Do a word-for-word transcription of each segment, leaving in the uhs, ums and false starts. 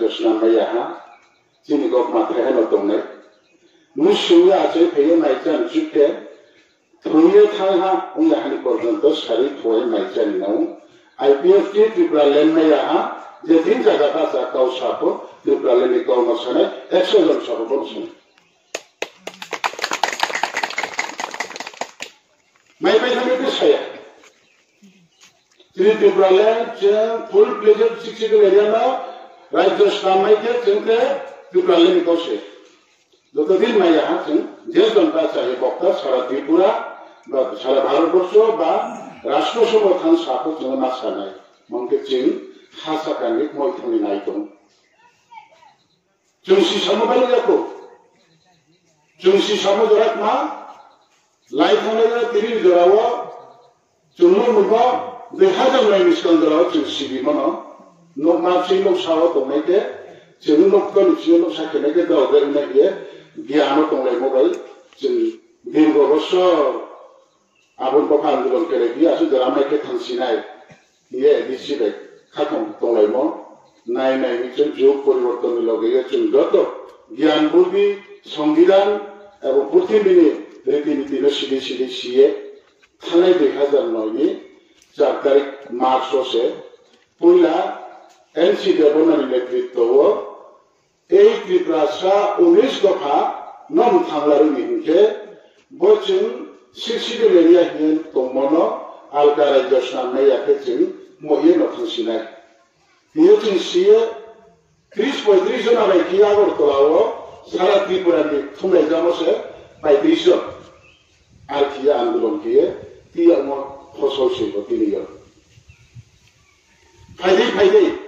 Snam mai ya ha, chini kau kma thai ha no tongnai. Nung sung ya achai phai ye nai chan chuk khe, thung ye thanng ha, ong ya ha ni porjonto sari thung ye nai chan ni nang. I P F T Tripura land mai ya ha, je din zaga bahcha kau sa pho, Tripura land ni kau no sanai, ekso jon sa pho bo no sanai. Mai pai thani khe saya. Chini Tripura land, chini full fledged sixth schedule area no, rajyo snam mai khe chini khe Tripura land ni kau se. Joto din mai ya ha chini, je jon bahcha ye bokta sara Tripura, ba sara Bharat borsho, ba rastro sobo thanng sa pho chini ma sanai. Mang khe chini ha saka ni moi thani nai tong. Chung si samo bai ya kho. Chung si samo jora kma, lai thannglai yo tini jora wo, chung no numo, dui hazar noi ni skang jora wo chung si bimo no, nokma chini noksa wo tongnai khe, chung nokto ni chini noksa khe nai khe dao bai nai ye, giyan no tonglaimo bai, chung dirgo bosor, Abo ni bokha andolon khe lai phi, asuh jora mai khe thangsinai, hing ye A D C bai khathang tonglaimo, nai nai ni chung jug poriborton ni loge ye chung joto, giyan buddi, songbidan, ebong purthimbi ni riti niti no sidi sidi si ye, thanngnai dui hazar noi ni char tarik March wo se, poila N C Debbarma ni netritto wo, Ei Tiprasa unis dopha no mthang lari ni hing khe, bo chung sixth schedule area hing ye tongmo no alka rajyo snam mai ya khe chung moi ye no thangsinai. Hing ye chung si ye tris poitris jona bai khe Agartala wo sara Tripura ni thumlaijamo se paitris jon. Ar khe ye andolon khe ye tiyamo phosol se bo tini yo. Phaidei, phaidei.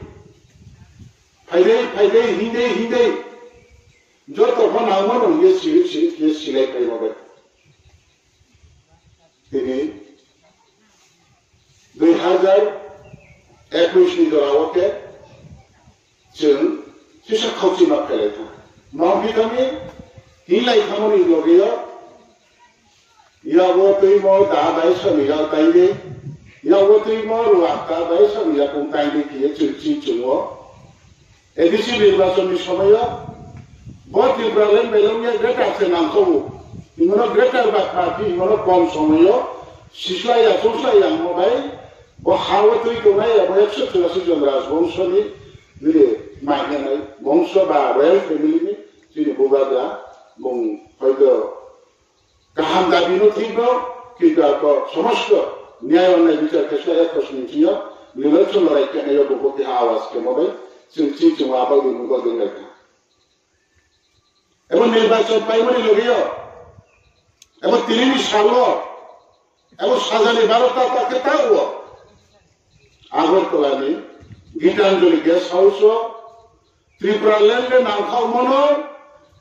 Phaidei, phaidei, hingdei, hingdei. Joto pho nangmo no hing ye siri, siri, hing ye silai phaimo bai. Tini dui hazar ekush ni jora wo khe chung sisa khauchi ma phailai thanng. Ma phi thang mi, hinglai thangmo ni loge yo, Yak wo tuimo da bai soni yak taing dei. Yak wo tuimo ruak ta bai soni yak kung taing dei khe ye chung chi chung o. A D C nirbachon ni somoi yo bo Tipraland bai lung ye greater se nangkho ou. Hingmo no greater ba kma phi hingmo no kom somoi yo sislai ya, chungslai ya hingmo bai bo ha wo tui tongnai abo ekso churasi jon rajbongso ni nini mainai bongso ba royal family ni chini bubagra bung hoito kaham dabi no thik no, kintu ako somosto nyay onnay bichar khe sa ya kosni chini yo, nirochan lorai khe nai yo bung bo keha awas khe mo bai, chung chi chung abo ni mung bo dong lai kha. Abo nirbachon paimo ni loge yo, abo tini ni sal wo, abo sajani baro ta ta khe ta wo, Agartala ni Gitanjali Guest House wo, Tipraland le nangkhaohmo no,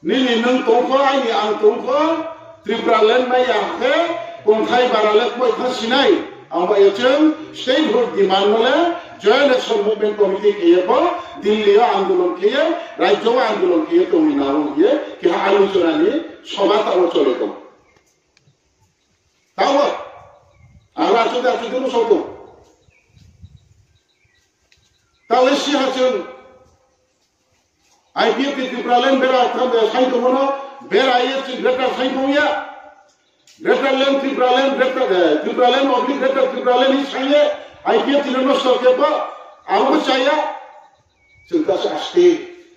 nini nung tong pho, aini ang tong pho, Tipraland mai ya khe, kongthai bara le kmoi thanng sinai. Ang bai ye chung statehood demand no le, Joint Action Movement Committee khe ye pho, Delhi yo andolon khe ye, rajyo wo andolon khe ye tong ni nang ye, keha alochona ni sobha taoh wo chole tong. Taoh wo, ang achuh de achuh de no song tong. Taoh le si ha chung, I P F T Tipraland bera tham de saing tongmo no, bera ye chung greater saing tong ya. Greater land, Tipraland, greater, eh, Tipraland oblique greater Tipraland hi saing ye, I P F T no nosto khe pho, abo bo cha ya. Chung ta se aste,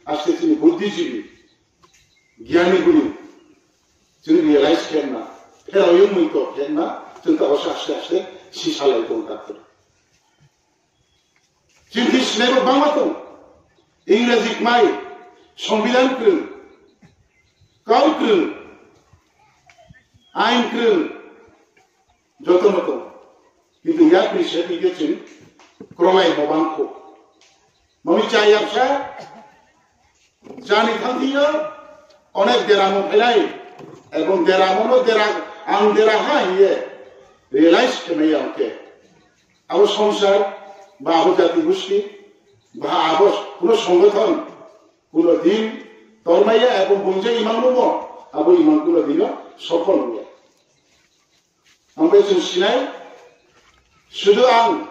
aste chini buddhijibi, giyani guni, chung realize khe ma, pherao ye mui to khe ma, chung ta bo se aste aste sisalai tong ta khe. Chini sinai bo bangma tong. Ingraji kmai, songbidan krung, kau krung, ain krung, joto no tong. Kintu yakni se tike chini krolai mo bang kho. Mami cha yapsa, jani thangthi yo, onek deramo phailai, ebong deramo no dera, ang dera ha hing ye, realize khe mai ya khe. Abo songsar, ba abo jati gusti, ba abo kuno songothon, kuno din, tormai ya, ebong bung je imang numo, abo imang kuno din no sophol ya. Ang bai chung sinai, sudu ang,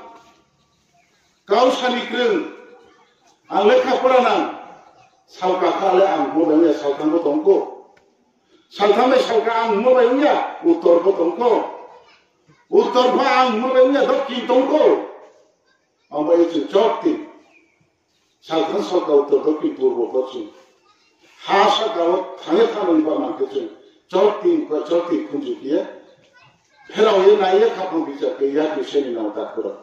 kau sani krung, ang lekha pora nang, Salka kha le ang hingmo bai ong ya, salthang pho tong khou. Salthang bai salka ang hingmo bai ong ya, uttor pho tong khou. Uttor pho ang hingmo bai ong ya, dokhin tong khou. Abo ye chung chortin. Salthang salka uttor dokhin purbo pho chung ha sahka wo thang ye thanng nai ba man khe chung chortin khe chortin khunju khe ye pherao ye nai ye khaphang bichar khe ya khe se ni nang takhu rao.